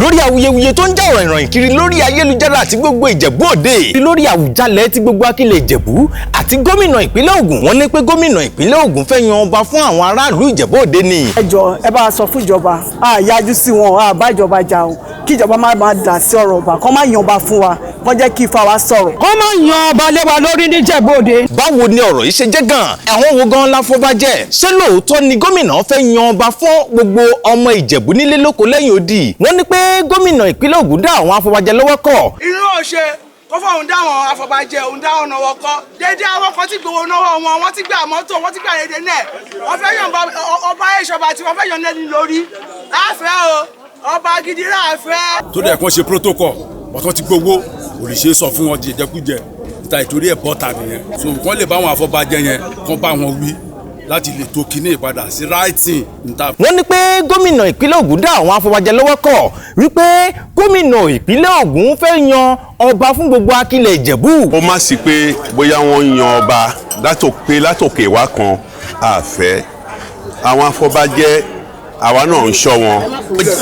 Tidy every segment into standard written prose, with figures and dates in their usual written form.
Lórí awuyewuye tó ń jà ràìnràìn kiri lórí ayélujára àti gbogbo Ìjẹ̀bú Òde, lórí Àwùjalẹ̀ tí gbogbo akílẹ̀ Ìjẹ̀bú àti gómìnà ìpínlẹ̀ Ògùn, wọ́n ní pé gómìnà ìpínlẹ̀ Ògùn fẹ́ yan ọba fún àwọn aráàlú Ìjẹ̀bú Òde ni. Ẹ jọ, ẹ bá sọ fún ìjọba, a yájú sí wọn, a bá ìjọba jà o. Kí ìjọba má máa dà sí ọ̀rọ̀ ọba, kó má yan ọba fún wa, kó jẹ́ kí Ifá wa sọ̀rọ̀. Kó má yan ọba lé wa lórí níjẹ̀bú Òde. Báwo ni ọ̀rọ̀ yìí ṣe jẹ́ gan-an? Àwọn wo gan láfọbajẹ́? Ṣé lóòótọ́ ni gómìnà fẹ́ yan ọba fún gbogbo ọmọ Ìjẹ̀bú nílé lóko lẹ́yìn odi? Wọ́n ní pé gómìnà ìpínlẹ̀ Ògùn dá àwọn afọbajẹ lọ́wọ́ kọ̀. Irú òṣè kó fóun dáwọn afọbajẹ, òun dáwọn náwó kọ déédéé. Àwọn kan tí gbowó náwó wọn, wọ́n ti gbà mọ́tò, wọ́n ti gbà déédéé náà. Wọ́n fẹ́ yan ọba ìṣọba tí wọ́n fẹ́ yan lẹ́ni lórí láàfẹ́ o, ọba gidi láàfẹ́. Tó dẹ̀ kàn ṣe protocol bọ́tọ́ ti gbowó, kò lè ṣe é sọ fún wọn jẹjẹkújẹ ìta ìtorí ẹ̀ bọ́ta nìyẹn. So kàn lè bá àwọn afọbajẹ yẹn, kàn bá wọn wí láti lè tó kinní ìpadà sí writing níta. Wọ́n ní pé gómìnà ìpínlẹ̀ Ògùn dá àwọn afọbajẹ lọ́wọ́ kọ̀, wípé gómìnà ìpínlẹ̀ Ògùn fẹ́ yan ọba fún gbogbo akílẹ̀ Ìjẹ̀bú. Ó má sí pé bóyá wọ́n yan ọba látòkè látòkè wá kan àfẹ́ àwọn afọbajẹ, àwa náà ń ṣọ́ wọn.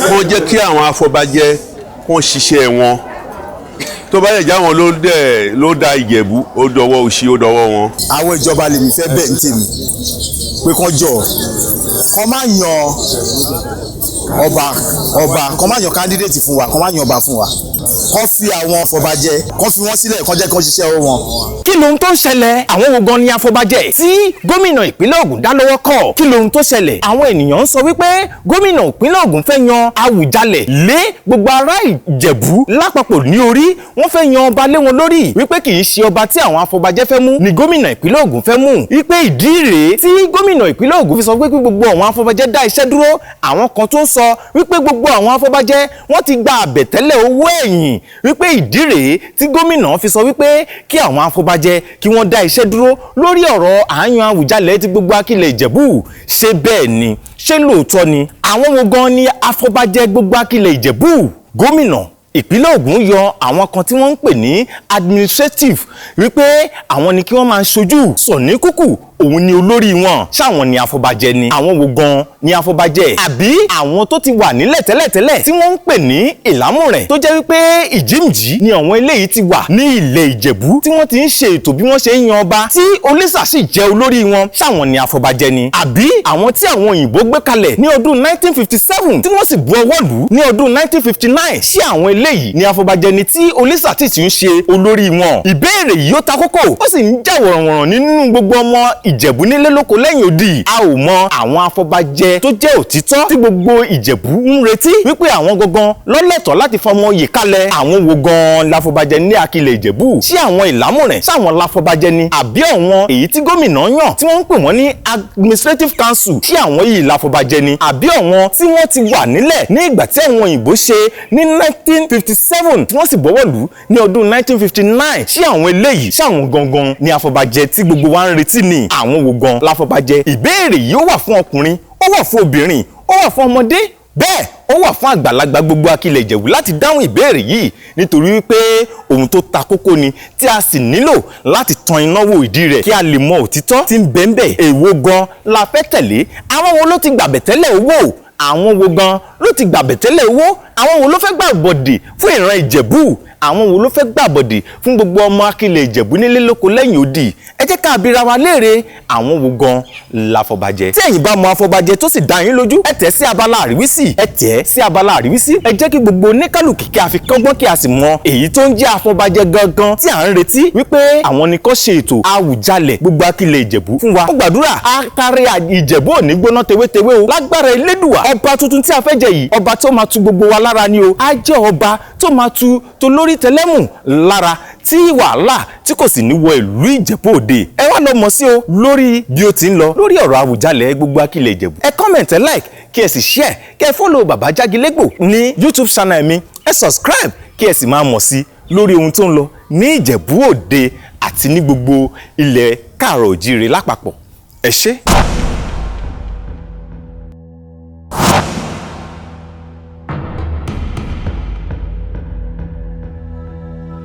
Kàn jẹ́ kí àwọn afọbajẹ kàn ṣiṣẹ́ wọn. Tó bá yẹ já wọn ló dẹ̀ ló da Ìjẹ̀bú, ó dọwọ́ òṣì, ó dọwọ́ wọn. Àwọn ìjọba lèmi fẹ́ bẹ̀ ní tèmi pé kán jọ, kán má yan ọba, kán má yan candidate fún wa, kán má yan ọba fún wa. Kán fi àwọn afọbajẹ, kán fi wọ́n sílẹ̀, kán jẹ́ kán ṣiṣẹ́ ọwọ́ wọn. Kí lohun tó ń ṣẹlẹ̀? Àwọn wo gan ni afọbajẹ tí gómìnà ìpínlẹ̀ Ògùn dá lọ́wọ́ kọ̀? Kí lohun tó ṣẹlẹ̀? Àwọn ènìyàn ń sọ wípé gómìnà ìpínlẹ̀ Ògùn fẹ́ yan Àwùjalẹ̀ lé gbogbo ará Ìjẹ̀bú lápapọ̀ ní orí. Wọ́n fẹ́ yan ọba lé wọn lórí, wípé kì í ṣe ọba tí àwọn afọbajẹ fẹ́ mú ni gómìnà ìpínlẹ̀ Ògùn fẹ́ mú, wípé ìdí rèé tí gómìnà ìpínlẹ̀ Ògùn fi sọ pé kí gbogbo àwọn afọbajẹ dá iṣẹ́ dúró. Àwọn kan tó ń sọ wípé gbogbo àwọn afọbajẹ, wọ́n ti gba àbẹ̀tẹ́lẹ̀ owó ẹ̀yìn, wípé ìdí rèé tí gómìnà fi sọ wípé kí àwọn afọbajẹ kí wọ́n dá iṣẹ́ dúró lórí ọ̀rọ̀ àáyàn Àwùjalẹ̀ tí gbogbo akílẹ̀ Ìjẹ̀bú. Ṣé bẹ́ẹ̀ ni? Ṣé lóòótọ́ ni? Àwọn wo gan ni afọbajẹ gbogbo akílẹ̀ Ìjẹ̀bú? Gómìnà ìpínlẹ̀ Ògùn yọ àwọn kan tí wọ́n ń pè ní administrative, wípé àwọn ni kí wọ́n máa ṣojú. Sọ̀ní Kúkù, òun ni olórí wọn. Ṣáwọn ni afọbajẹ ni? Àwọn wo gan ni afọbajẹ? Àbí àwọn tó ti wà nílẹ̀ tẹ́lẹ̀tẹ́lẹ̀ tí wọ́n ń pè ní Ìlámùrẹ̀, tó jẹ́ wípé ìjímìjí ni àwọn eléyìí ti wà ní ilẹ̀ Ìjẹ̀bú, tí wọ́n ti ń ṣe ètò bí wọ́n ṣe ń yan ọba, tí Olísà sì jẹ́ olórí wọn, ṣáwọn ni afọbajẹ ni? Àbí àwọn tí àwọn òyìnbó gbé kalẹ̀ ní ọdún 1957, tí wọ́n sì bu ọwọ́ lù ní ọdún 1959, ṣé àwọn eléyìí ni afọbajẹ ni, tí Olísà tí ń ṣe olórí wọn? Ìbéèrè yìí, ó ta kókó, ó sì ń jà wọ̀rọ̀wọ̀rọ̀ nínú gbogbo ọmọ Ìjẹ̀bú nílé lóko lẹ́yìn odi. A ò mọ àwọn afọbajẹ tó jẹ́ òtítọ́ tí gbogbo Ìjẹ̀bú ń retí, wípé àwọn gangan lọ́lẹ́tọ̀ọ́ láti fọmọ yìí kalẹ̀. Àwọn wo gan láfọbajẹ ní akilẹ̀ Ìjẹ̀bú? Ṣé àwọn Ìlámùrẹ̀, ṣáwọn láfọbajẹ ni? Àbí àwọn èyí tí gómìnà yàn tí wọ́n ń pè wọ́n ní administrative council, ṣé àwọn yìí láfọbajẹ ni? Àbí àwọn tí wọ́n ti wà nílẹ̀ ní ìgbà tí àwọn òyìnbó ṣe ní 1957, tí wọ́n sì bọ́wọ́ lù ní ọdún 1959, ṣé àwọn eléyìí, ṣé àwọn gangan ni afọbajẹ tí gbogbo wa ń retí ni? Àwọn wo gan láfọbajẹ? Ìbéèrè yìí, ó wà fún ọkùnrin, ó wà fún obìnrin, ó wà fún ọmọdé, bẹ́ẹ̀ ó wà fún àgbàlagbà gbogbo akilẹ̀ Ìjẹ̀bú láti dáhùn ìbéèrè yìí, nítorí wípé ohun tó ta kókó ni tí a sì nílò láti tan iná wo ìdí rẹ̀ kí a lè mọ òtítọ́ tí ń bẹ ń bẹ̀. Èwo gan la fẹ́ tẹ̀lé? Àwọn wo ló ti gbàbẹ̀ tẹ́lẹ̀ owó? Àwọn wo gan ló ti gbàbẹ̀ tẹ́lẹ̀ owó? Àwọn wo ló fẹ́ gbàbọ̀dè fún ìran Ìjẹ̀bú? Àwọn wo ló fẹ́ gbàbọ̀dè fún gbogbo ọmọ akilẹ̀ Ìjẹ̀bú nílé lóko lẹ́yìn odi? Ẹ jẹ́ ká bira wa léèrè, àwọn wo gan láfọbajẹ? Tí ẹ̀yin bá mọ afọbajẹ tó sì dá yín lójú, ẹ tẹ̀ sí abala àríwísí, ẹ tẹ̀ sí abala àríwísí. Ẹ jẹ́ kí gbogbo oníkálukú kí a fi kọ́gbọ́n, kí a sì mọ èyí tó ń jẹ́ afọbajẹ gangan tí à ń retí wípé àwọn ni kó ṣe ètò Àwùjalẹ̀ gbogbo akilẹ̀ Ìjẹ̀bú fún wa. Ó gbàdúrà, atare Ìjẹ̀bú ò ní gbóná tewétewé o. Lágbára Elédùà, ọba tuntun tí a fẹ́ jẹ yìí, ọba tó máa tu gbogbo wa lára ni o. Á jẹ́ ọba tó máa tu tolórí tẹlẹ́mù lára, tí wàhálà tí kò sì ní wọ ìlú Ìjẹ̀bú Òde. Ẹ wá lọ mọ̀ sí o lórí bí ó ti ń lọ lórí ọ̀rọ̀ Àwùjalẹ̀ gbogbo akilẹ̀ Ìjẹ̀bú. Ẹ comment, ẹ like, kí ẹ sì share, kí ẹ follow Bàbá Jágilégbò ní YouTube channel mi. Ẹ subscribe kí ẹ sì máa mọ̀ sí lórí ohun tó ń lọ ní Ìjẹ̀bú Òde àti ní gbogbo ilẹ̀ káàrọ̀ òjíire lápapọ̀. Ẹ ṣé.